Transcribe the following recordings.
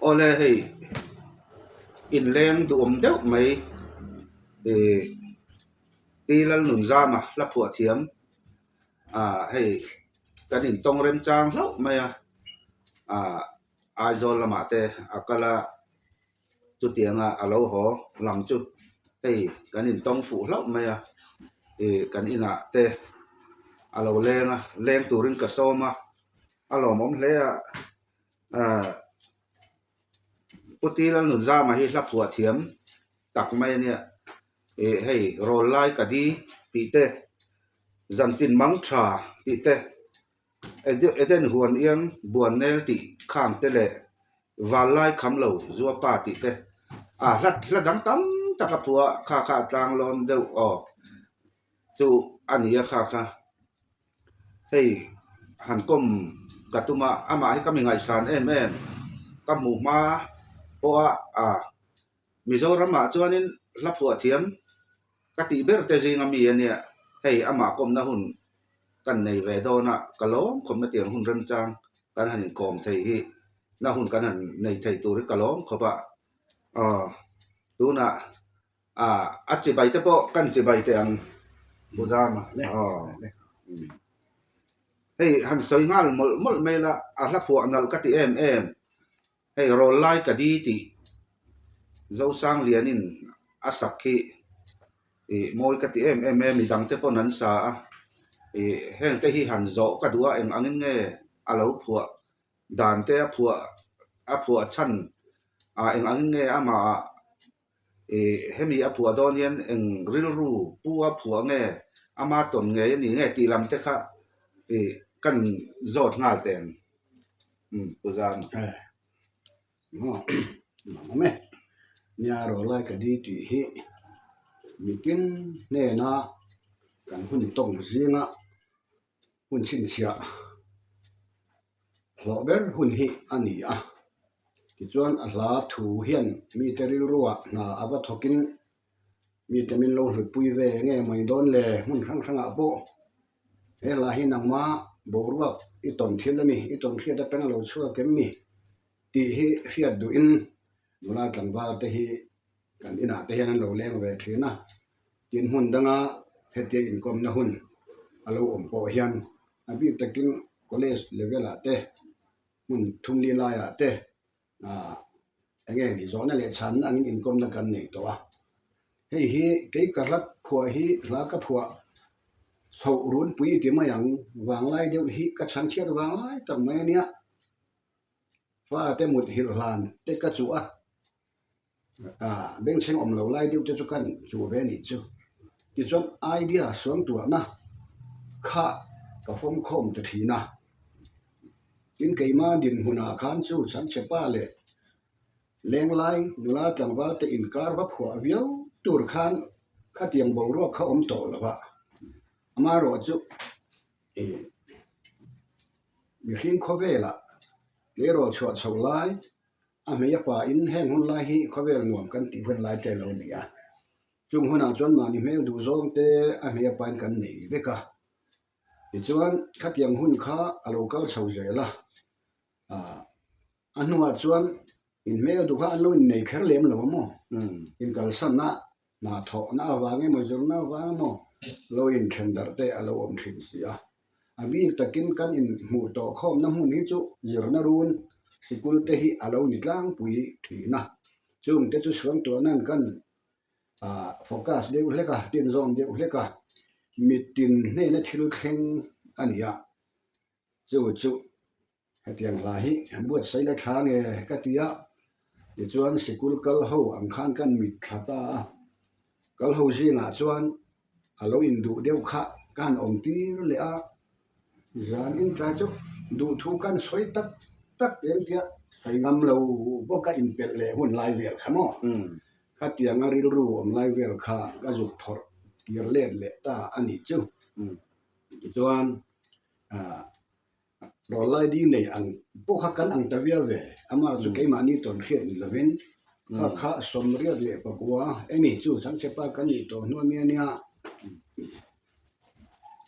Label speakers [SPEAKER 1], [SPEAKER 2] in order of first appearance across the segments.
[SPEAKER 1] Awle hei inleng duhawm deuh mai ih Pi Lalnunzama hla phuah thiam ah hei kan intawng remchang hlauh mai a ah Aizawl lamah te a kal a chutianga a lo haw lam chu hei kan intawng fuh hlauh mai a ih kan inah te a lo leng a leng turin ka sawm a a lawmawm hle a ah Pu Ti Lalnunzama hi hla phuah thiam tak mai a nia ih hei rawl lai ka di tih te zantin mang tha tih te. Eden huan iang buan nel tih khang te leh val lai kham lo zua pa tih te a hla hla dang tam tak a phuah a kha kha a tlang lawn deuh aw chu a ni a kha kha hei han kawm ka tum a amah hi ka mi ngaihsan em em ka hmuh hma pawh a a Mizoramah chuanin hla phuah thiam Ka tih ber te zinga mi a nia, hei amah kawmna hun kan nei ve dawn a, ka lawm khawp na tiang hun remchang kan han inkawm thei hi, na hun kan han nei thei tur hi ka lawm khawp a, aw tunah ah a chibai te pawh kan chibai teh ang Pu Zama aw hei han sawi nghal mawlh mawlh mai la, a hla phuah nalh ka ti em em. Hei rawl lai ka di tih Zosanglianin a sak hi ih mawi ka ti em em e midang te pawn an sa a ih heng te hi han zawh ka duh a eng angin nge a lo phuah dan te a phuah a phuah chhan ah eng angin nge amah ah ih hemi a phuah dawn hian eng rilru pu a phuah nge ama tawn ngei a ni nge tih lam te kha ih kan zawt nghal teh ang umm pu zan.
[SPEAKER 2] Eh maw nuam awm e nia rawlai ka di tih hi mitin hnena kan hun tawng zinga hun chhinchhiah hlawh ber hun hi a ni a tichuan a hla thu hian mite rilruah hna a va thawkin mite min lo hlutpui ve nge mai dawn le hmun hrang hrangah pawh he hla hi nangma boruak i tawn thil a ni i tawn hriat atanga lo chhuak em ni tih hi hriat duhin nula tlangval te hi kan inah te hian an lo leng ve thin a tin hmun danga hetia inkawmna hun a lo awm pawh hian a bik takin college level ah te hmun thumli laiah te ah eng nge ni zawhna leh chhanna angin inkawmna kan nei tawh a hei hi kei ka hla phuah hi hla ka phuah chhoh runpui ti mai ang vanglai deuh hi ka chhan chhiat vanglai tak mai a nia fate mut hilh hlan te ka chuh a. Ah, bengchheng awm lo lai deuh te chu kan chuh ve nih chu. Tichuan idea suangtuahna kha ka fawm khawm ta thin a. Tin keima dinhmunah khan chu chhangchhepa leh lenglai nula tlangval te inkar va phuah viau tur khan khatiang boruak kha awm tawh lo a. Amaherawh chu ih mihring khawvelah tleirawl chhuah chho lai A hmei a pain heng hun lai hi khawvel nuam kan tih hun lai te lo a ni a. Chung hunah chuan mahni hmel duh zawng te a hmei a pain kan nei vek a. Tichuan khatiang hun kha a lo kal chho zel a. Ah a hnuah chuan inhmel duh kha an lo innei kher lem lo a maw? Inkalsanna Hna thawhna avang emaw zirna avang emaw lo inthen darh te a lo awm thin si a. A bik takin kan inhmuh tawh khawmna hmun hi chu zirna run sikul te hi a lo ni tlangpui thin a. Chung te chu suangtuahna'n kan ah focus deuh hlek a, tinzawn deuh hlek a, mitin hnena thil thleng a ni a. Chu chu Hetiang hla hi buatsaih la tha nge ka ti a, tichuan sikul kal ho ang khan kan mit thla ta a, kal ho zingah chuan a lo induh deuh kha ka han awm tir leh a, zan intlai chu duhthu kan sawi tak tak em tia sawi ngam lo bawk a inpelh leh hun lai vel kha maw? Khatianga rilru awm lai vel kha ka zuk thawrh kir let leh ta a nih chu. Tichuan ah. Rawlai ding nei ang pawh kha kan ang ta viau ve, amah chu keimahni tawn hriat ni lovin kha kha sawmriat leh pakua emi chu changchepa kan nih tawh hnu ania nia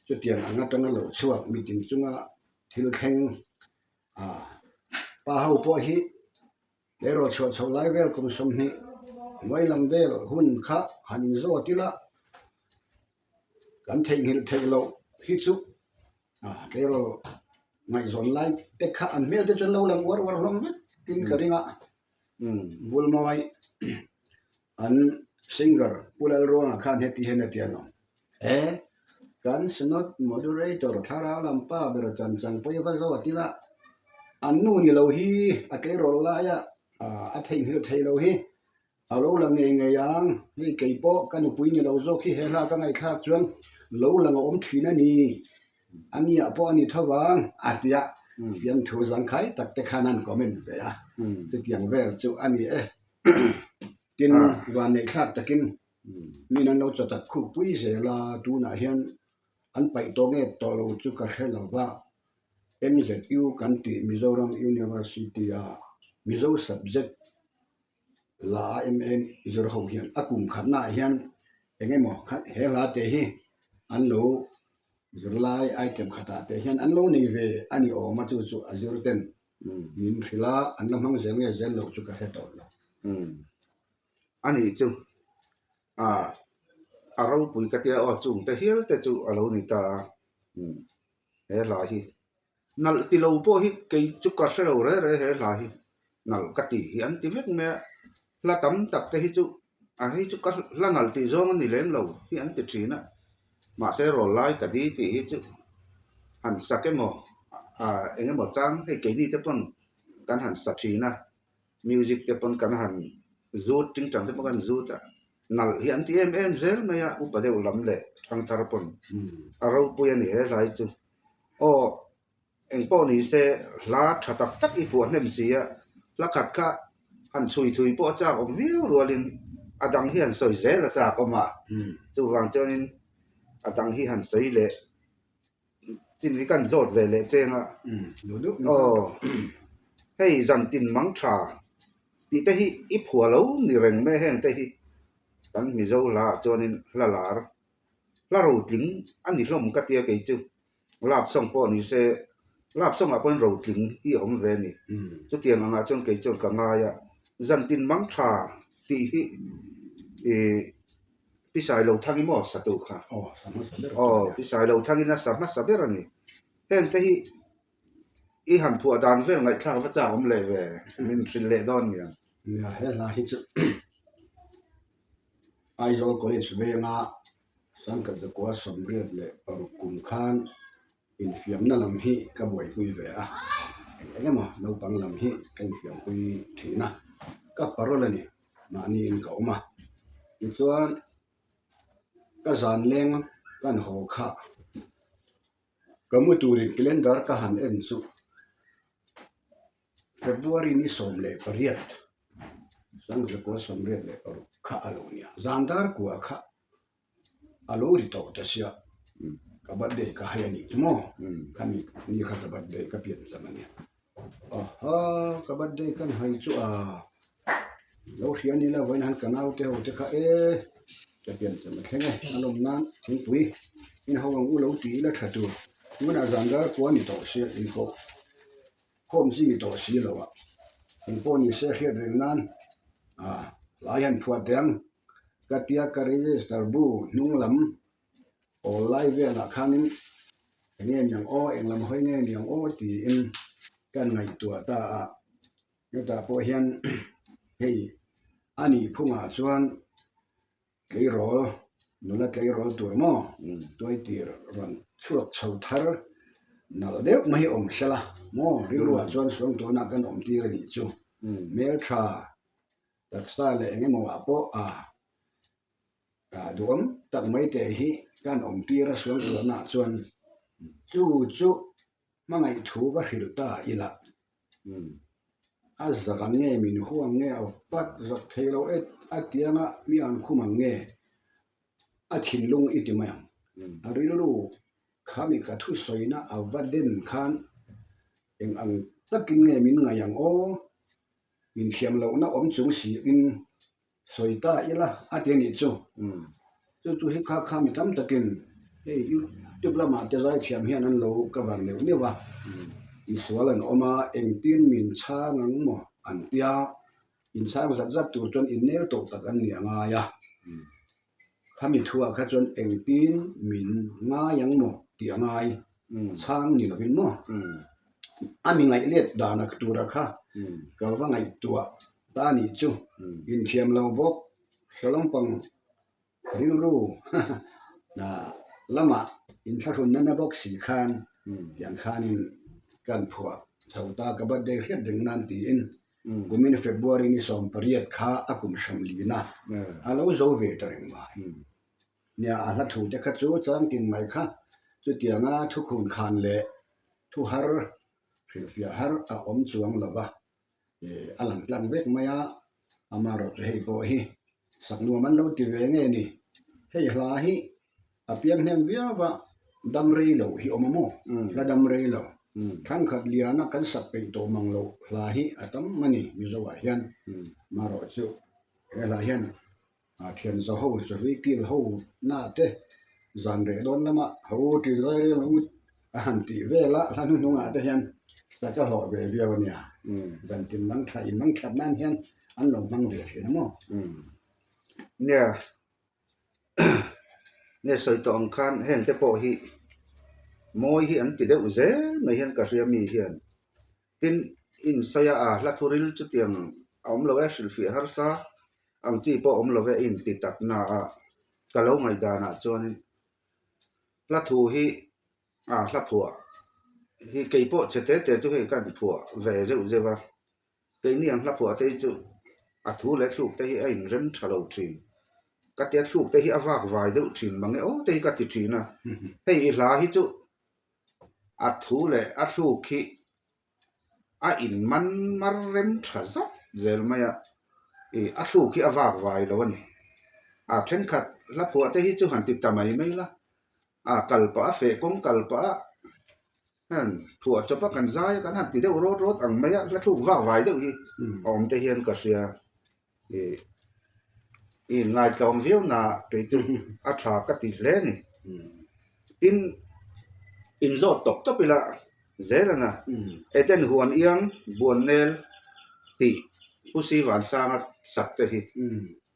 [SPEAKER 2] chutiang ang atanga lo chhuak mitin chunga thil thleng ah pa ho pawh hi. Tleirawl chhuah chho lai vel kum 20 hnuai lam vel hun kha han inzawt ila kan theihnghilh theih loh hi chu tleirawl ngaihzawn lai te kha an hmel te chuan lo lang uar uar hlawm vek in ka ring a. Bulmawi an singer Pu Lalruanga khan heti hian a ti a ni. He kan Synod Moderator thlarau lam pa ber chan chang pawh i va zawt ila, an nu ni lo hi a tleirawl laia a theihnghilh theih lo hi a lo la ngei ngei ang. Hei kei pawh ka nupui ni lo zawk hi he hla ka ngaihthlak chuan lo lang a awm thin a ni. A nia pawh a ni tho vang a ti a, fiamthu zangkhai tak te khan an comment ve a, chutiang vel chu a ni e. Tin, vanneihthlak takin min an lo chawtak khuk pui zel a, tunah hian an paih tawh nge tawh lo chu ka hre lo va, MZU kan tih Mizoram University-a Mizo subject la a MA zir ho hian a kum khatnaah hian eng emaw kha he hla te hi an lo zirlai item khatah te hian an lo nei ve a ni awm a chu chu a zir ten min hrilh a an la hmang zel nge zel loh chu ka hre tawh lo.
[SPEAKER 1] A nih chu ah a ropui ka tia aw chung te hial te chu a lo ni ta a he hla hi. Nalh ti lo pawh hi kei chu ka hre lo re re he hla hi nalh ka ti hi an ti vek mai a, hla tam tak te hi chu a hei chu ka hla nalh tih zawng a ni lem lo hi an ti thin a, mahse rawl lai ka di tih hi chu han sak emaw ah eng emaw chang hei keini te pawn kan han sa thin a, music te pawn kan han zut tingtang te pawh kan zut a, nalh hi an ti em em zel mai a upa deuh lam leh thangthar pawn a ropui a ni he hla hi chu. Aw, eng pawh ni se hla tha tak tak i puah hnem si a, hla khat kha han chhui thui pawh a chak awm viau rualin a dang hi han sawi zel a chak awm a, chuvang chuanin a dang hi han sawi leh chin hi kan zawt ve leh cheng a, aw hei zan tin mang tha tih te hi i phuah lo ni reng mai heng te hi kan Mizo hla ah chuanin hla lar Hla rotling a ni hlawm ka tia kei chu lap song pawh ni se lap song ah pawhin rotling hi a awm ve a ni. Chutiang angah chuan kei chuan ka ngai a, zantin mang tha tih hi ih Pi Sailothang i maw sa tu kha? Aw Pi Sailothangin a sa hmasa ber a ni. Heng te hi i han phuah dan vel ngaihthlak va chak awm leh ve min hrilh leh dawn niang.
[SPEAKER 2] Nia he hla hi chu Aizawl College venga Sangkhat 1986 kum khan infiamna lam hi ka buaipui ve a, eng eng emaw naupang lam hi ka infiampui thin a, ka parole a ni, mahniin ka awm a. Tichuan ka zan leng kan haw kha ka mu turin calendar ka han en chu. February ni 18, 1986 kha a lo nia. Zan dar kua kha a lo ri tawh ta sia. Ka birthday ka hai a nih chu maw? Khami ni kha ka birthday ka pian cham a nia. Aha, ka birthday kan hai chu a lo hria ni la vawiin han ka naute ho te kha e ka pian cham a thleng e a lawm nan thingpui in ho ang u lo ti ila tha tur. Tunah zan dar kua ni tawh sia inkoh. Khawm chi ni tawh si lo a, eng pawh ni se hriat reng nan hlai han phuah teh ang. Ka tia ka register bu hnung lam awl lai velah khanin eng nge niang aw, eng lam hawi nge niang aw tiin kan ngaihtuah ta a. Hetah pawh hian hei a nih phungah chuan Tleirawl, nula tleirawl tur maw? Tuaitir rawn chhuak chho thar nalh deuh mai awm hrel a maw? Rilruah chuan suangtuahna kan awm tir a nih chu. Hmeltha taksa leh eng emaw ah pawh a duhawm tak mai teh hi kan awm tir a suangtuahna chuan chu chu Hmangaih thu va hrilh ta ila. A zak ang nge min hu ang nge a vat zak thei lo e a tianga mi an khum ang nge a thinlung i ti mai ang. A rilru khami ka thusawina a va den khan eng ang takin nge min ngaih ang aw inthiam lohna awm chung siin Sawi ta ila a ti a nih chu. Chu chu hi kha kha mi tam takin hei youtube lamah te zaithiam hian an lo cover neuh neuh a, misual an awm a, engtin min chhang ang maw an tia. Inchhang zat zat tur chuan innel tawh tak an ni a ngai a. Khami thuah kha chuan engtin min ngai ang maw tih a ngai chhang ni lovin maw? A mi ngaih let dan a tura kha ka va ngaihtuah ta nih chu inthiam lo bawk hre lampang rilru lamah inthlahrun nana bawk si khan tiang khanin kan phuah chho ta ka birthday hriat reng nan tiin Kumin February ni 18 kha a kum hram lin a, a lo zo ve ta reng mai. Nia, a hla thu te kha chu changtin mai kha chutianga thukhun khan leh thu har, hrilhfiah har a awm chuang lo va, a lang tlang vek mai a, amaherawhchu chu hei pawh hi sak nuam an lo ti ve nge ni. Hei hla hi A piang hnem viau va, dam rei lo hi awm a maw? Hla dam rei lo. Thenkhat liana kan sak peih tawh mang loh hla hi a tam a ni Mizoah hian. Marawh chu he hla hian thian za ho, zahlui kil ho na te zan reh dawn lama ho ṭin zai reng u a han tih vel a, hla hnuhnungah te hian sak a hlawh ve viau a nia. Zan tin mang tha in mang that nan hian an lo hmang ve thin a maw?
[SPEAKER 1] Nia. Nge sawi tawh ang khan heng te pawh hi mawi hi an ti deuh zel mai hian ka hria mi hian tin insawi a a hla thuril chutiang a awm lo e hrilhfiah harsa ang chi pawh a awm lo e a inti tak na a ka lo ngaihdanah chuanin hla thu hi a hla phuah hi keipawh che te te chu hei ka inphuah ve zeuh zeuh a. Keini ang hla phuah te hi chu a thu leh thluk te hi a inrem tha lo thin. Ka tia thluk te hi a vak vai deuh thin mang e aw te hi ka ti thin a. Hei i hla hi chu a thu leh a thluk hi a inman mar rem tha zat zel mai a, ih a thluk hi a vak vai lo a ni. A thenkhat hla phuah te hi chu han ti ta mai mai la, a kal pah a feh kawng kal pah a. Heng phuah chawpa kan zai a kan han ti deuh rawt rawt ang mai a, hla thluk vak vai deuh hi a awm te hian ka hria. Ih i inngaihtlawm viau na kei chu a tha ka ti hle a ni. Tin, inzawt tawp tawp ila zel a na. Eden huan iang Buannel tih Pu Sivansanga sak te hi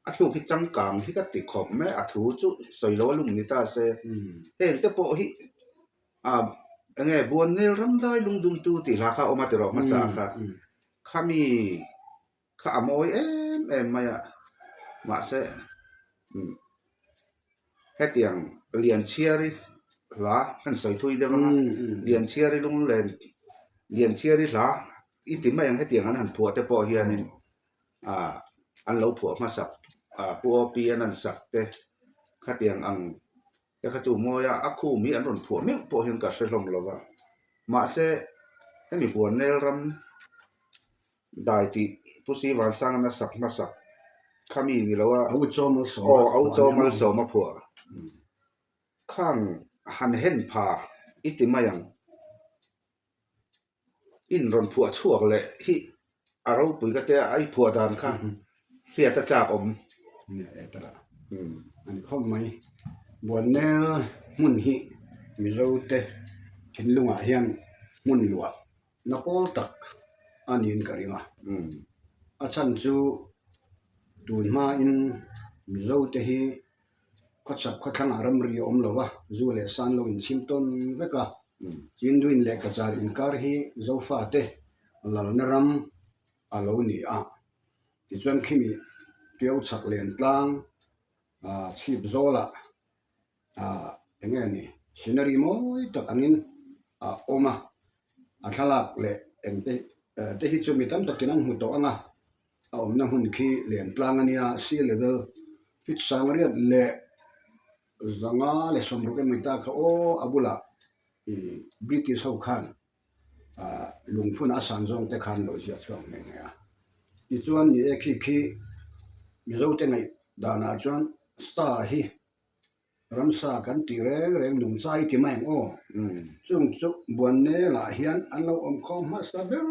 [SPEAKER 1] a thluk hi changkang hi ka ti khawp mai a, a thu chu sawi lo a lung ni ta se. Heng te pawh hi A enge Buannel ramdai lungdumtu tih hla kha a awm a tiraw hmasa kha khami kha a mawi em em mai a mahse hetiang Lianchhiari hla kan sawi thui deuh anga Lianchhiari lunglen Lianchhiari hla i ti mai ang hetiang an han phuah te pawh hianin ah an lo phuah hmasak ah Pu Opi an han sak te khatiang ang Te kha chu mawi a, a khum hi an rawn phuah meuh pawh hian ka hre hlawm lo va. Mahse, hemi Buannel ram dai tih Pu Si Vansangan a sak hmasak kha mi ni lo a, aw a u chaw malsawm a phuah. Khang han hen pha i ti mai ang. In rawn phuah chhuak leh hi a ropui ka tia a i phuah dan kha hriat a chak awm.
[SPEAKER 2] Nia e tara a ni khawp mai. Buannel hmun hi Mizo te thinlungah hian hmun luah na pawl tak a niin ka ring a. A chhan chu tun hmain Mizo te hi Khawchhak khawthlangah ramri a awm lo a, zu leh san lo inchhim tawn vek a. Chinduin leh Kachar inkar hi Zofate lalna ram a lo ni a. Tichuan khimi Tiau chhak len tlang chhip zawlah eng nge ni scenery mawi tak angin a awm a. A thlalak leh engte te hi chu mi tam takin an hmu tawh ang a. A awmna hmun khi Lentlang a nia, sea level feet sangriat leh 560 emaw ta kha aw a bulah ih British ho khan ah lungphun a san zawng te khan lo ziah chhuak nghe nghe a. Tichuan ni e khi khi Mizo te ngaih danah chuan star hi Ramsa kan tih reng reng nungcha i ti mai ang aw. Chung chu Buannel ah hian an lo awm khawm hmasa ber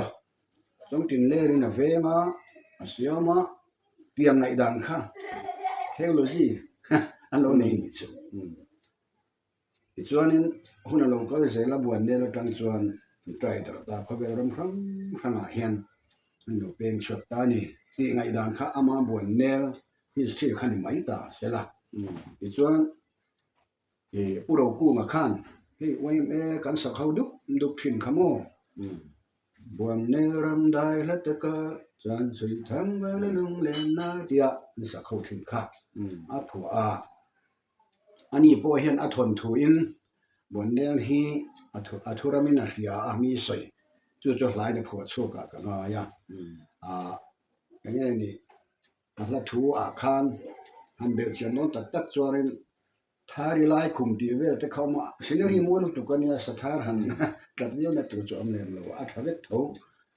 [SPEAKER 2] a, Chawngtin lerin a veng a, a siam a, tiang ngaihdan kha theology an lo nei nih chu. Tichuanin hun a lo kal zel a Buannel atang chuan an try darh ta khawvel ram hrang hrangah hian an lo peng chhuak ta a ni. tih ngaihdan kha ama buan nel history kha ni mai ta se la. Tichuan Pu Rokunga khan hei YMA kan sak ho dup dup thin kha maw? Buan nel ram dai hla taka chuan chhui thang vel a lung len na tia an sak ho thin kha a phuah a. Ani pawh hian a thawn thuin Buannel hi a thuramin a hria a mi sawi chu chu hlain a phuah chhuakah ka ngai a. Aah eng nge ni a hla thu ah khan han belh chian dawn tak tak chuanin Thari lai khum tih vel te kha awm a, scenery mawi lutuk a nia sathar han tlat viau na tur chu a awm lem lo a, a tha vek tho.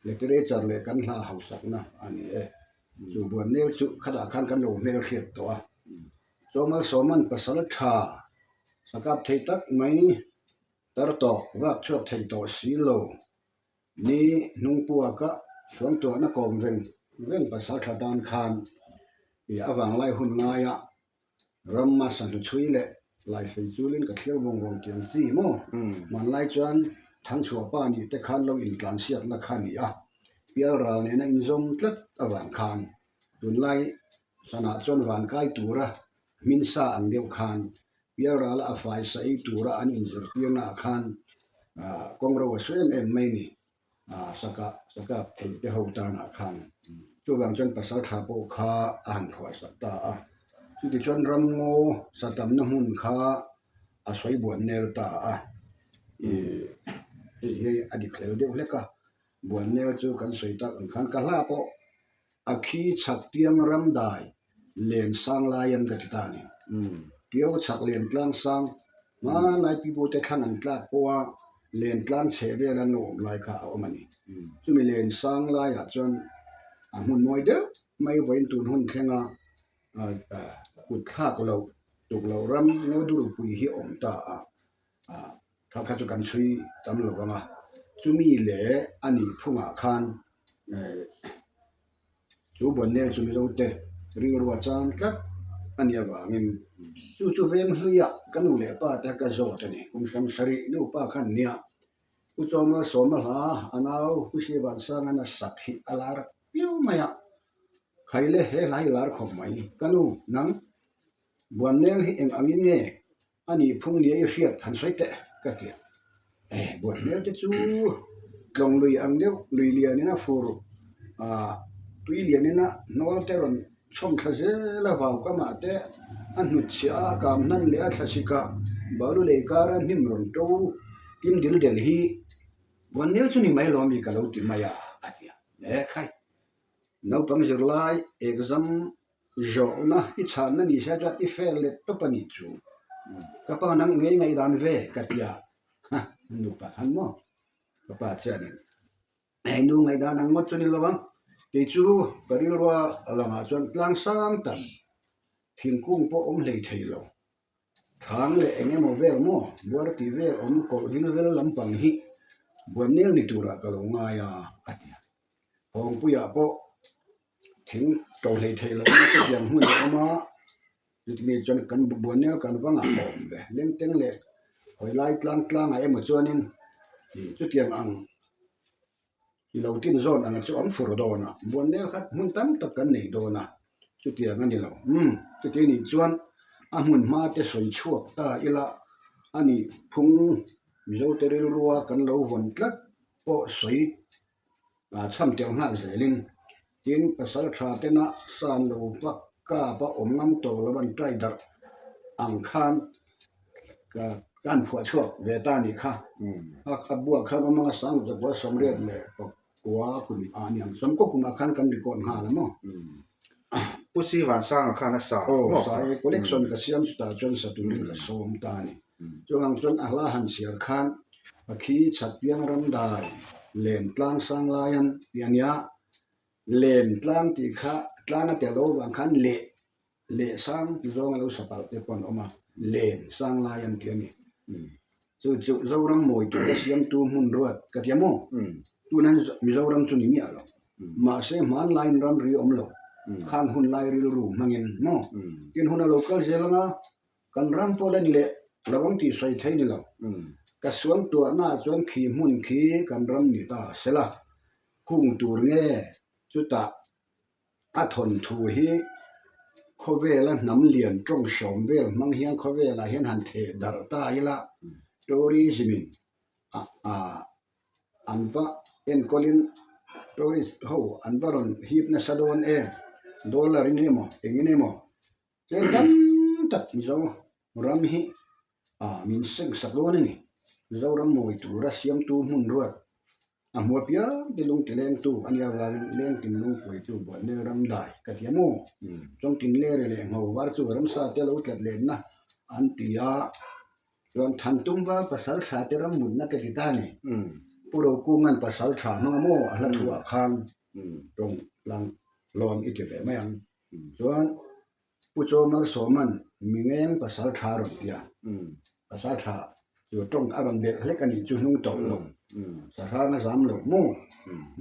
[SPEAKER 2] Literature leh kan hla hausakna a ni e. Chu Buannel chu khatah khan kan lo hmelhriat tawh a. Chawmalsawman pasal tha sakap thei tak mai tar tawh vak chhuak thei tawh si lo ni hnungpuaka suangtuahna kawm veng veng pasal tha tan khan ih a vanglai hun ngaia ram a sahnu chhui leh laifei chulin ka thlir vawng vawng tiang chi maw? Hmanlai chuan Thangchhuahpa nih te khan lo intlansiakna kha a ni a, pialral nena inzawm tlat avang khan Tunlai sanah chuan van kai tura hmin sa ang deuh khan pialrala a fai sa ei tura an inzirtirna ah khan kawng ro a su em em mai ni saka saka thei te ho tanah khan chuvang chuan pasal tha pawh kha a han phuah sak ta a chutichuan ramngaw sa tamna hmun kha a sawi buan nel ta a ih hei hi a dik hlel deuh hlek a Buannel chu kan sawi tak ang khan ka hla pawh a khi chhak tiang ram dai len sang lai an ka ti ta a ni. Tiau chhak len tlang sang hmanlai pipu te thlang an tlak pawha len tlang chheh vel an lo awm lai kha a awm a ni. Chumi len sang laiah chuan a hmun mawi deuh mai vawiin tun hun thlenga kut thlak loh tuk loh ram ngaw durpui hi a awm ta a. Ah kha kha chu kan chhui tam lo vang a, chumi leh a nih phungah khan eh chu Buannel chu Mizo te rilrua chang tlat a nih avangin chu chu veng hluiah ka nu leh pa te ka zawt a ni. Kum hram sarih nupa khan nia Pu Chawma Sawma hla a nau Pu Sivansanga na sak hi a lar piau mai a, Khaile he hla hi lar khawp mai ka nu nang Buannel hi eng angin nge A nih phung nia i hriat han sawi teh ka ti a. Eh buat hmel te chu tlawng lui ang deuh lui lian in a fur ah tui lian in a hnawl te rawn chhawm thla zel a vau kamah te a hnut chhiah a a kam hnan leh a thlasik ah balu lei kara hnim rawn to kim dil del hi buan nel chu ni mai lo ami ka lo ti mai a a ti a. Eh khai naupang zirlai exam Zawhna i chhanna ni se chuan i fail let tawp a nih chu. Ka pa nang i ngei ngaihdan ve ka ti a, ha nupa khan maw ka pa chuanin hei nu ngaihdan ang ngawt chu ni lo ang, kei chu ka rilrua langah chuan tlang sang tak thingkung pawh awm hlei thei lo, thang leh eng emaw vel maw buar tih vel awm kawlh vil vel lampang hi buannel ni turah ka lo ngai a a ti a, Hawngpuiah pawh Thing to hlei theih loh na chutiang hmun a awm a, chutimi chuan kan buannel kan va ngah awm ve. Lengteng leh hawi lai tlang tlangah emaw chuanin ih chutiang ang i lo tin zawn ang chu an fur dawn a, buannel kha hmun tam tak kan nei dawn a, chutiang a ni lo. Umm chuti a nih chuan a hmun hma te sawi chhuak ta ila a nih phung Mizote rilrua kan lo vawn tlat pawh sawi Ah chham tel nghal zelin tin pasal tha tena san lo vak kap a awm ngam tawh lo an try darh ang khan ka ka han phuah chhuak ve ta anih kha a a buah khan awm anga sang zakua sawmriat leh pakua kum ah aniang sawmkaw kumah khan kan record nghal a maw.
[SPEAKER 1] Pu Sivansanga khan a sa
[SPEAKER 2] Aw sa e collection ka siam chutah chuan sa turin ka sawm ta a ni. Chuvang chuan a hla han chhiar khan a khi chhat piang ram dai len tlang sang laian tih a nia, len tlang tih kha tlang a tel lo avang khan leh leh sang ti zawng a lo sa palh te pawh an awm a, len sang laian tih a ni. Chu chu Zoram mawi tura siamtu hmun ruat ka ti a maw? Tuna Mizoram chu ni miah lo. Mahse hmanlaiin ramri awm lo. Khang hun lai rilru hmangin maw? Tin hun a lo kal zel anga kan ram pawh la ni leh lo ang tih sawi thei ni lo. Ka suam tuahnaah chuan khi hmun khi kan ram ni ta sela hung tur nge chutah. A thawnthu hi khawvela hnam lian tawng sawm vel hmang hian khawvelah hian han theh darh ta ila tourism in an va enkawlin tourist ho an va rawn hip nasa dawn em dollar in emaw engin emaw Tlem tam tak Mizo ram hi min seng sak dawn a ni. Mizoram mawi tura siamtu hmun ruat a hmu apiang te lung ti lengtu a nih avangin lengtin lungpuaitu buaina ram dai ka ti a maw? Chawngtin lere leh ngho var chu ramsa te lo tlat lenna an ti a, chuan Thantum val pasal tha te ram mutna ka ti ta a ni. Pu Rokunga'n pasal tha hmang a maw a hla thuah khan tawng tlang lawn i ti ve mai ang. Chuan Pu Chaw Malsawma'n Mingeng pasal tha a rawn ti a, pasal tha chu tawng a rawn belh hlek a nih chu hnung tawh lo, sahrang a zam lo maw,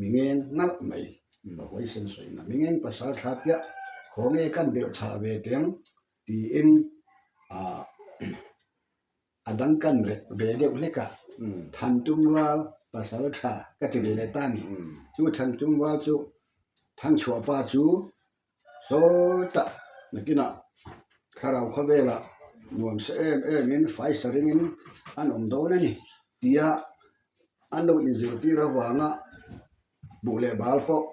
[SPEAKER 2] Mingeng ngalh mai a huaisen sawina Mingeng pasal tha tia khaw nge kan belh chhah ve teng tiin ah A dang kan rek ve deuh hlek a, Thantum val pasal tha ka ti ve leh ta a ni. Chu Thantum val chu Thangchhuah pa chu sawtah nakinah thlarau khawvelah nuam sa em emin fai sa ringin an awm dawn a ni tia an lo inzirtir avanga buh leh bal pawh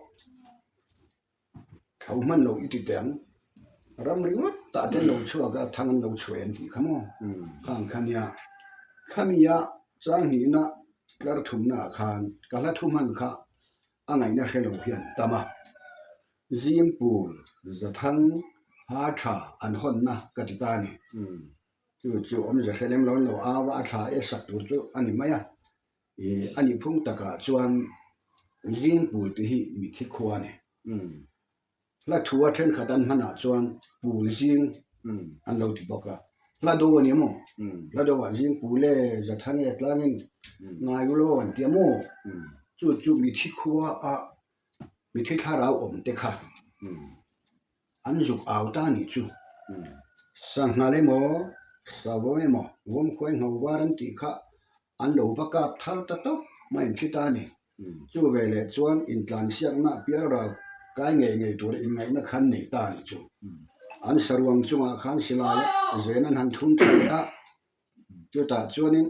[SPEAKER 2] Tho hman lo i ti teh ang. Ram ringawt tah te an lo chhuak a, thang an lo chhuah em tih kha maw? Khang kha nia. Khami a chang hnihna tlar thumna ah khan ka hla thu hman kha a ngaihna hre lo hian tam a. Zingpul Zathang ha tha an hawnna ka ti ta a ni. Chu chu awmze hre lem lo an lo au a, a tha e sak tur chu a ni mai a. Ih a nih phung takah chuan Zingpul tih hi mithi khua a ni. Hla thu a thenkhat an hmanah chuan Pul Zing an lo ti bawk a. Hla do a ni maw? Hla do ah Zingpul e Zathang e tlangin ngai u lo an ti a maw? Chu chu mithi khua a mithi thlarau awm te kha An zuk au ta nih chu. Sanghal emaw, savawm emaw, vawmkhuai ngho var an tih kha an lo va kap thar ta tawp mai an thi ta a ni. Chu veleh chuan intlansiakna pialral kai ngei ngei tura inngaihna khan nei ta a nih chu. An saruang chungah khan silai zen an han thun tha leh a, chutah chuanin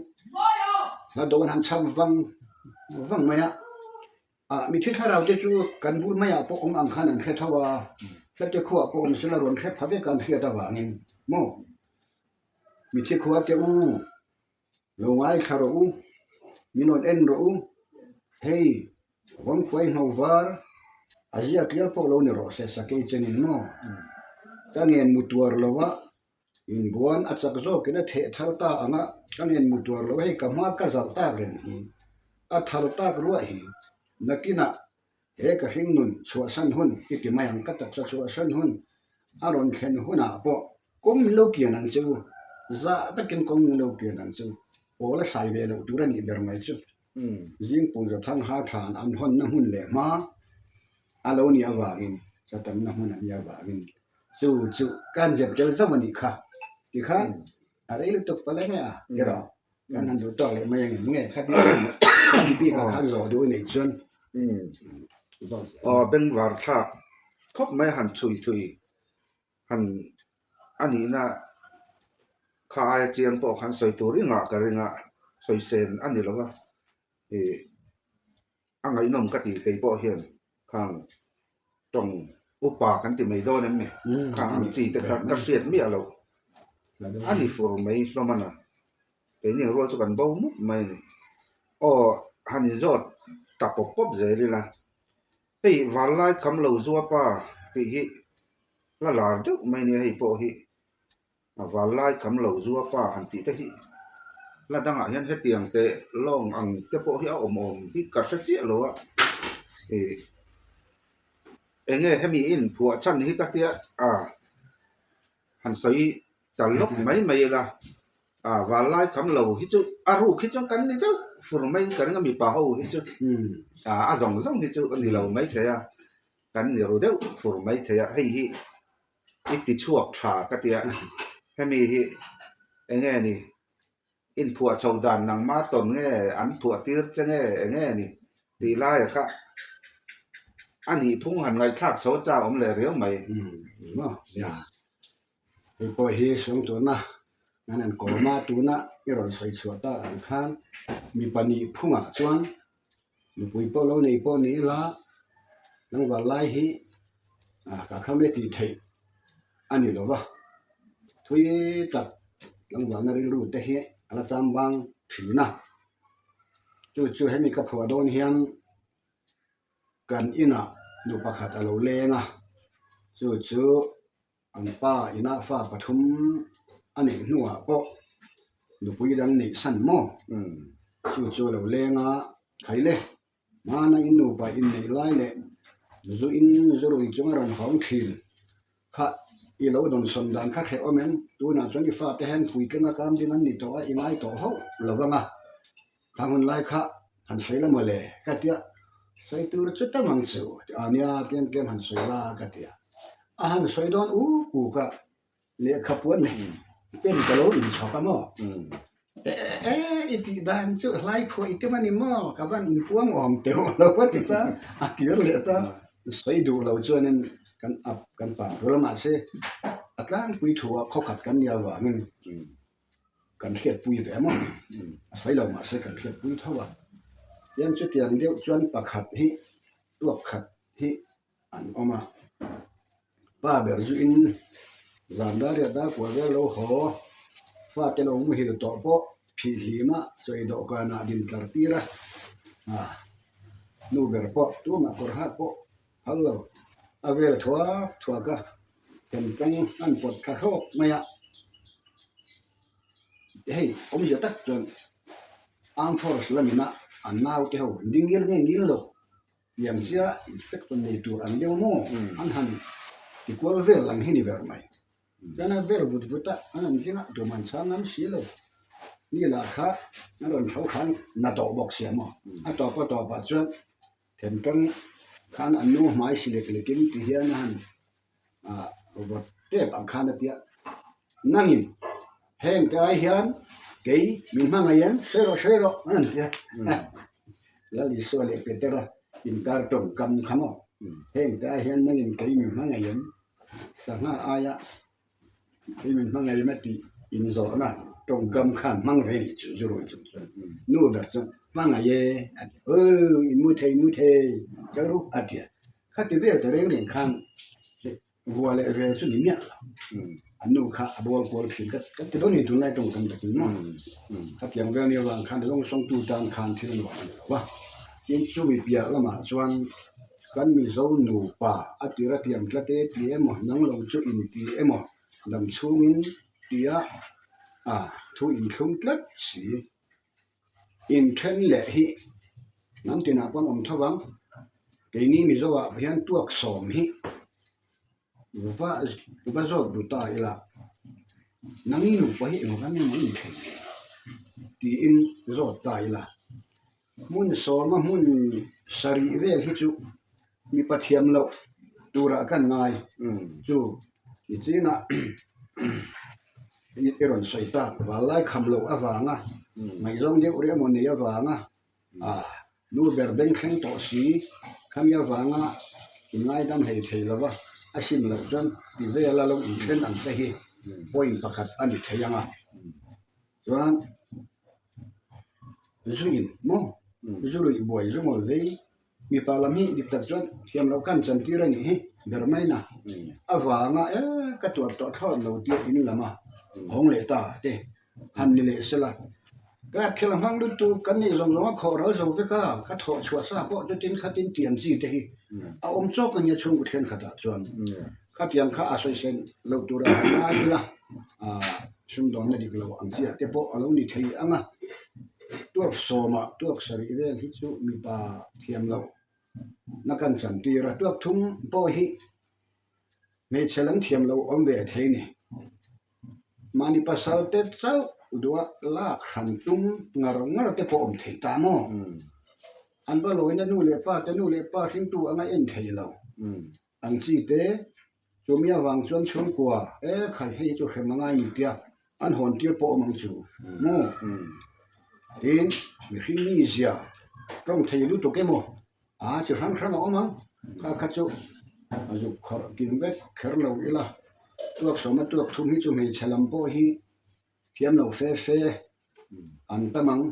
[SPEAKER 2] hla do an han chhap vang vang mai a. Ah, mithi thlarau te chu kan bul maiah pawh awm ang khan an hre tho a, hlate khuaah pawh awm sela rawn hre pha vek an hriat avangin maw? Mithi khua te u, lo ngaithla rawh u, min rawn en rawh u, hei Vawmkhuai ngho var a ziak liau pawh lo ni rawh se sakei chenin maw? Ka ngen mu tuar lo a, Inbuan a chak zawkin a theh thar ta ang a, ka ngen mu tuar lo hei ka hma ka zalh tak reng hi, a thar tak ruah hi, nakinah he ka hringnun chhuahsan hun i ti mai ang, ka taksa chhuahsan hun a rawn thlen hunah pawh kawng min lo kian ang che u, zah takin kawng min lo kian ang che u, pawl a sai ve loh tur a nih ber mai chu. Zingpui Zathang har than an hawnna hmun leh hma a lo nih avangin Satanna hmun a nih avangin chu chu kan zep tel zauh a nih kha tikhan a rei lutuk palh em a erawh kan han duh tawk leh mai ang em nge kha ti bikah khan zawh duh a neih chuan
[SPEAKER 1] Aw bengvar thlak khawp mai han chhui thui han a nihna kha aia chiang pawh khan sawi tur ingah ka ring a sawi sen a ni lo va ih a ngaihnawm ka ti kei pawh hian khang tawng upa kan ti mai dawn em ni khang ang chi te kha ka hriat miah loh a ni fur mai hlawm a na keini ang rual chu kan bo mup mai a ni aw han inzawt ta pawp pawp zel ila hei vanlai kham lo zuapa tih hi la lar deuh mai nia hei pawh hi a vanlai kham lo zuapa han tih te hi la dangah hian hetiang teh lawng ang te pawh hi a awm awm hi ka hre chiah lo a ih eng nge hemi in phuah chhan hi ka tia a han sawi ta lawk mai mai ila a vanlai kham lo hi chu a ruk hi chuan kan ni deuh fur mai ka ring a mipa ho hi chu a zawng zawng hi chu a ni lo maithei a. Kan ni ru deuh fur mai thei a, hei hi i ti chhuak tha ka ti a, hemi hi eng nge ni inphuah chho dan nangma tawn nge an phuah tir che nge eng nge ni tih laia kha. A nihphung han ngaihthlak chho a chak awm leh riau mai.
[SPEAKER 2] Ni maw? Nia. Hei pawh hi Sawngtuahna an han kawm a, tuna i rawn sawi chhuah tak ang khan mipa nihphungah chuan nupui pawh lo nei pawh ni ila tlangval lai hi ka kham e tih theih a ni lo va, thui tak tlangvalna rilru te hi a la chambang thin a, chu chu hemi ka phuah dawn hian. Kan inah nu pakhat a lo leng a, chu chu an pa inah fa pathum a neih hnuah pawh nupui dang neih san maw? Chu chu a lo leng a, Khaile, hmana in nupa inneih lai leh zu in zu rui chunga rawn hawng thin kha i lo dawnsawn dan kha hreh awm em? Tunah chuan i fate hian puitlinga kam ding an ni tawh a, i ngai tawh hauh lo vang a. Kha hun lai kha han sawi la mawle ka tia, sawi tur chu tam ang chu a nia tlem tlem han sawi la ka tia. A han sawi dawn uk uk a, lehkha puan nei pen ka lo inchhawk a maw? E e i tih dan chu hlai phuah i tum a ni maw? Ka van inpuang awm teuh lo a ti ta, a kir leh ta. Sawi duh lo chuanin kan up kan pang tur a mahse a tlangpui thuah khawkhat kan nih avangin Kan hriatpui ve maw? A sawi lo mahse kan hriatpui tho a. Tiang chutiang deuh chuan pakhat hi tuak khat hi an awm a. Pa ber zuin zan dar riat dar kual vel lo haw, fate lo muhil tawh pawh phih hlim a, chawi dawhkanah din tlar tir a. Nu ber pawh tumah kawr hak pawh phal lo. A vel thuak thuak a, thentawng an pawt thla hlawk mai a. Hei awmzia tak chuan Armed Force lamina an naute ho ding ngil nge ngil lo tiang chia inspection nei tur an deuh maw an han ti kual vel ang hi ni ber mai. Chuan a vel vut vut a, an han ding a, tum an chhang ngam si lo. Ni lah kha an rawn tho khan na tawh bawk sia maw. A tawp a tawpah chuan Thentawng khan an nu hmai si lek lekin ti hian a han vawt tep ang khan a tia. Nangin heng te ai hian kei min hmangaih em hre rawh hre rawh an han tia. Lal Isua leh Petera inkar tawngkam kha maw heng te ai hian nangin kei min hmangaih em sangha aia Kei min hmangaih em a tih inzawhna tawngkam khan hmang ve ni chu zu rui chung chuan nu ber chuan hmangaih e a ti a, aw in mu thei mu thei ka ru a ti a, khati vel ta reng reng khan vua leh vel chu ni miah lo, an nu kha a bawl kual thin ka ka ti dawn ni tunlai tawngkam takin maw khatiang vel nia vang khan zawng sawngtu tan khan thil nuam a ni lo va, tin chumi piah lamah chuan. Kan Mizo nupa a tir a tiam tlat e ti emaw, nang lo chu in ti emaw, dam chhungin tia a thu inthlum tlat si. Inthen leh hi hnam tinah pawn awm tho vang. Keini Mizo ah hian tuak sawm hi va va zawt duh ta ila, nang nupa hi engvang emaw inthen tiin zawt ta ila. Hmun sawma hmun sarih vel hi chu mipa thiam loh turah kan ngai chu nichinah i rawn sawi tak vanlai kham loh avanga ngaihzawng deuh rih emaw nei avanga nu ber beng thleng tawh si khami avanga inngaidam hlei thei lova a sim loh chuan ti vela lo inthen ang te hi point pakhat a ni thei ang a chuan. Zu in maw? Zu ruih buai zu ngawl vei. Mipa lam hi dik tak chuan thiam loh khan chantir a nih hi ber mai na. Avanga e ka tuar tawh thlawt lo tia in lam a hawng leh ta te han ni leh sela. Ka thil hmang lutuk kan neih zawng zawng a khawh ral zo vek a, ka thawh chhuah sa pawh chutin khatin tiang chi te hi a awm chawk a nia chhungkaw thenkhatah chuan. Khatiang kha a sawisawi loh tur a ngai ila sumdawnna dik lo ang chiah te pawh a lo ni thei ang a, tuak sawmah tuak sarih vel hi chu mipa thiam loh na kan chan tir a, tuak thum pawh hi hmeichhe lam thiam loh awm ve thei a ni. Mahni pasal te chauh duha lak hran tum ngar ngar te pawh awm thei ta maw? An va lawina nu leh pa te nu leh pa hringtu anga en thei lo. Ang chi te, chumi avang chuan chhungkua e khai hei chu hrem angai ni tia an hawn tir pawh awm ang chu maw? Tin, mihring mi zia tawng thei lutuk emaw a chi hrang hrang a awm ang. Kha kha chu a zuk khawrh kim vek kher lo ila tuak sawma tuak thum hi chu hmeichhe lam pawh hi thiam lo fe fe an tam ang.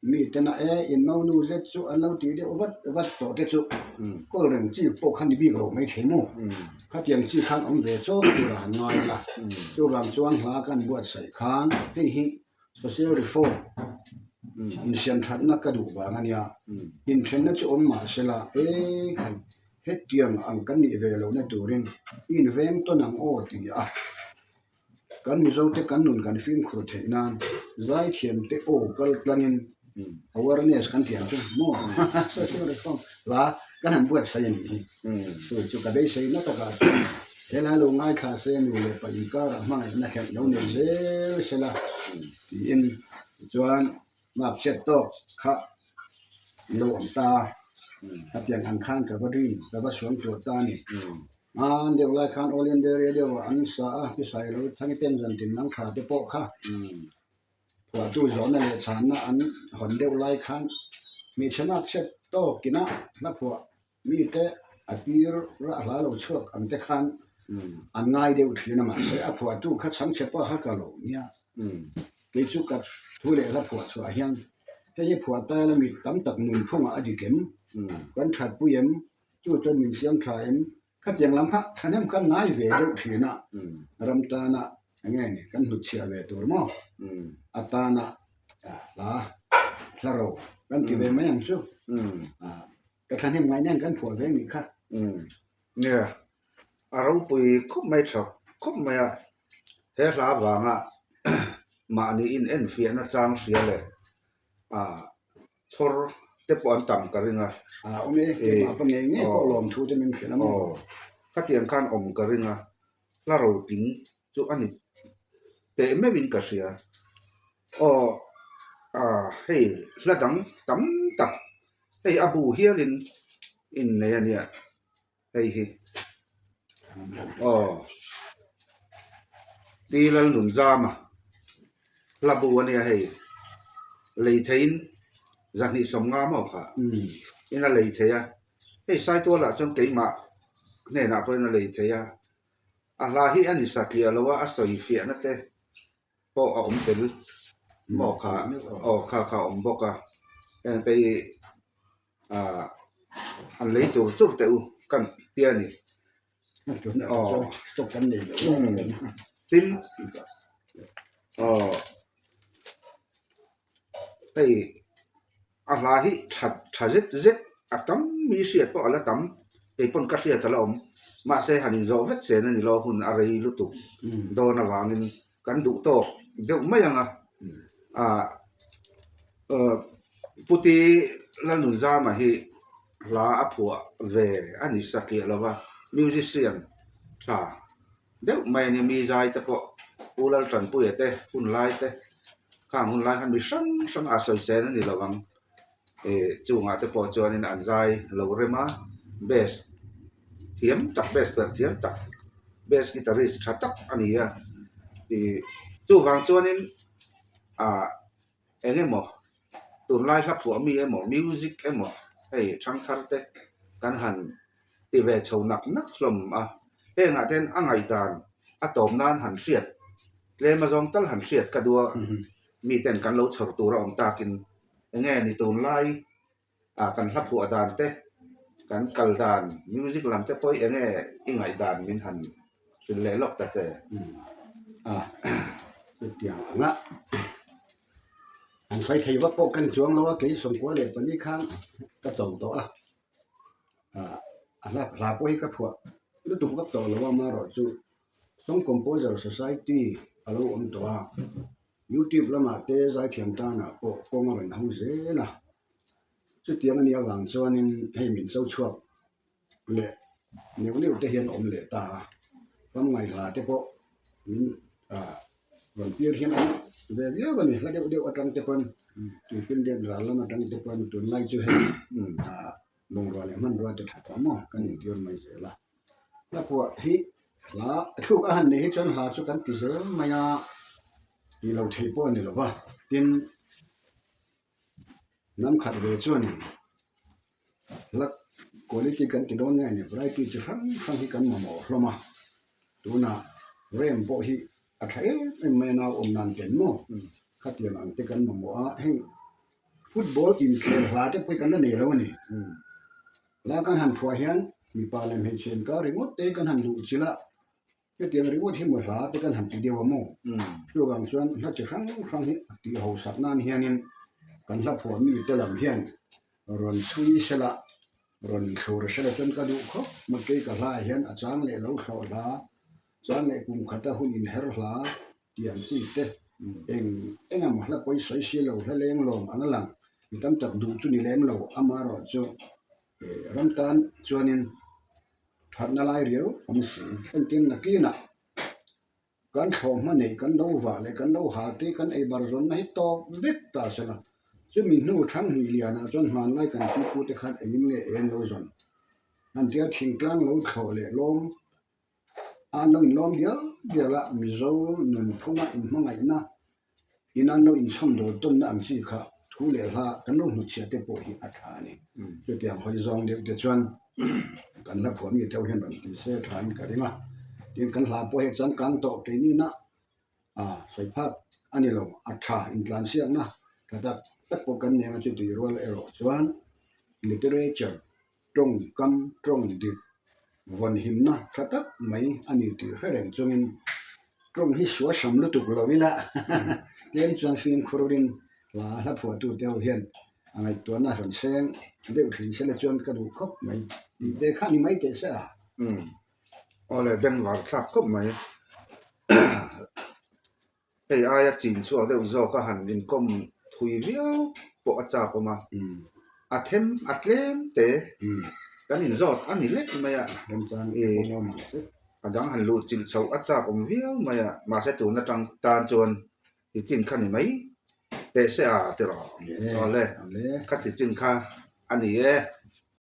[SPEAKER 2] Mi tena e in maunu zet chu an lo tih deuh vat vat tawh te chu kawl reng chi pawh kha ni bik lo mai thei maw? Khatiang chi khan awm ve chawk tur a han ngai a, chuvang chuan hla kan buatsaih khan hei hi Social reform insiam thatna ka duh vang a nia, inthenna chu awm mah sela e khai hetiang ang kan nih ve lohna turin i inveng tawn ang aw ti a, kan Mizote kan nun kan fimkhur theih nan zaithiamte aw kal tlangin awareness kan tih ang chu maw social reform hla kan han buatsaih a nih hi. Chu chu ka beisei na takah chuan helai lo ngaithla se nu leh pa inkarah hmangaihna khelh lo nei zel sela tiin tichuan ngakchhiat tawk kha an lo awm ta a, khatiang ang khan ka va rin ka va suam tuah ta a ni. Hman deuh lai khan All India Radio ah an sa a, hrisai lo thang ten zan tin nang tha te pawh kha Phuahtu zawhna leh chhanna an hawn deuh lai khan hmeichhe ngakchhiat tawkina hla phuah Mite a tir rah hla lo chhuak ang te khan an ngai deuh thin a mahse a phuahtu kha chhangchhe pawh kha ka lo nia. Kei chu ka thu leh hla phuah chhuah hian hei hi phuah ta ila mi tam tak nunphungah a dik em, kan thatpui em, chu chuan min siam tha em, khatiang lam kha thahnem kan ngai ve deuh thin a, ram tana eng nge ni kan hnutchhiah ve tur maw atana hla hla ro kan ti ve mai ang chu. Ka thahnem ngai nen kan phuah ve nih kha.
[SPEAKER 1] Umm nia, a ropui khawp mai tha khawp mai a, he hla vanga mahni in enfiahna chang hria leh ah chhawr te pawh an tam ka ring a.
[SPEAKER 2] Ah awm e, keimah pa ngei ngei pawh lawm thu te min hrilh a maw.
[SPEAKER 1] Aw, khatiang khan awm ka ring a, hla roting chu a ni teh meuhin ka hria. Aw ah hei hla dang tam tak Hei a bu hialin innei a nia hei hi aw Pi Lalnunzama hla bu a nia hei lei theiin zahnih sawmnga maw kha in a lei thei a hei Saitualah chuan keimah hnenah pawhin a lei thei a a hla hi a ni satliah lo a a sawi fiahna te. pawh a awm tel maw kha aw kha kha a awm bawk a heng te hi ah an lei tur chur teh u kan tia a ni aw tin aw hei. A hla hi tha tha zet zet a tam mi hriat pawh a la tam, kei pawn ka hriat a la awm. Mahse han inzawh vek chen a ni lo, hun a rei lutuk dawn avangin kan duh tawk deuh mai ang a. Ah Puti Lalnunzama hi hla a phuah ve a ni satliah lo va, musician tha deuh mai a nia, mi zai te pawh Pu Laltanpuia te hun lai te khang hun lai khan mi hrang hrang a sawisel a ni lo ang ih chungah te pawh chuanin an zai lo rem a bass thiam tak bass perh thiam tak bass guitarist tha tak a ni a ih chuvang chuanin ah eng emaw tunlai hla phuah mi emaw music emaw hei thangthar te kan han ti ve chho nak nak hlawm a hengah te hian a ngaihdan a tawp nan han hriat tlem azawng tal han hriat ka duh a miten kan lo chhawr tur a awm takin eng nge ni tunlai ah kan hla phuah dan te kan kal dan music lam te pawh hi eng nge i ngaihdan min han hrilh leh lawk ta che.
[SPEAKER 2] A chutiang anga han sawi thei vak pawh ka ni chuang lo a kei sawmkua leh pali khan ka cho tawh a ah a hla hla pawh hi ka phuah lutuk vak tawh lo a amaherawhchu Song Composer Society a lo awm tawh a YouTube lamah te zaithiam tanah pawh kawng a rawn hawng zel a chutiang a nih avang chuanin hei min cho chhuak leh neuh neuh te hian awm leh ta a ramngaihla te pawh min ah rawn tir hian an ve viau a ni hla deuh deuh atang te pawn tuifinriat ral lam atang te pawn tunlai chu hei ah bungrua leh hmanrua te tha tawh maw kan intir mai zel a hla phuah hi hla thluk a han neih hi chuan hla chu kan ti zel mai a tih loh theih pawh a ni lo va tin hnam khat ve chuanin hla. Quality kan ti dawn nge ni variety chi hrang hrang hi kan mamawh hlawm a, tunah rem pawh hi a tha em em mai a nau awm nan ken maw khatiang ang te kan mamawh a, hei football inkhel hla te pawh hi kan la nei lo a ni. Hla kan han phuah hian mipa leh hmeichhe inkar ringawt te kan han duh chilh a. Hetiang ringawt hi maw hla te kan han ti deuh a maw? Chuvang chuan hla chi hrang hrang hi a tih hausak nan hianin kan hla phuah mi te lam hian rawn chhui sela, rawn thlur sela chuan ka duh khawp mai. Kei ka hlaah hian a chang leh lo thlawh hla, chang leh kum khata hun inher hla tih ang chi te eng eng emaw hla pawi sawi si lo, hla leng lawm ang a lang. Mi tam tak duh chu ni lem lo, amaherawhchu ram tan chuanin Thatna lai riau awm si. Entin nakinah kan thlawhhma neih kan lo vah leh kan lo hal te kan ei bar zawnna hi tawp vek ta se la. Chumi hnu Thanghnih lianah chuan hmanlai kan pipu te khan engin nge ei an lo zawn? An tia thingtlang lo thlawh leh lawm a an lo inlawm dial dial a, Mizo nunphunga inhmangaihna Ina an lo inchhawm dawl tawnna ang chi kha thu leh hla kan lo hnutchhiah te pawh hi a tha a ni. Chutiang hawi zawng deuh te chuan kan hla phuah mi deuh hian rawn ti se tha in ka ring a. Tin, kan hla pawh hei changkang tawh keini na sawi phak a ni lo, a tha intlansiakna tha tak tak pawh kan nei ang a chuti rual erawh chuan literature tawngkam tawng dik vawnhimna tha tak mai a ni tih hre reng chungin tawng hi sual sam lutuk lo ila tlem chuan fimkhurin hla hla phuahtu te ho hian a ngaihtuahna rawn seng deuh thin sela chuan ka duh khawp mai tih te kha ni mai teh se a.
[SPEAKER 1] Umm awle bengvar thlak khawp mai. Hei aia chin chhuak deuh zawk a han inkawm thui viau pawh a chak awm a, a them a tlem te kan inzawt a ni lek mai a, a dang han luh chilh chhoh a chak awm viau mai a, mahse tun atang tan chuan ti chin kha ni mai teh se a ti rawh awle kha ti chin kha a ni e.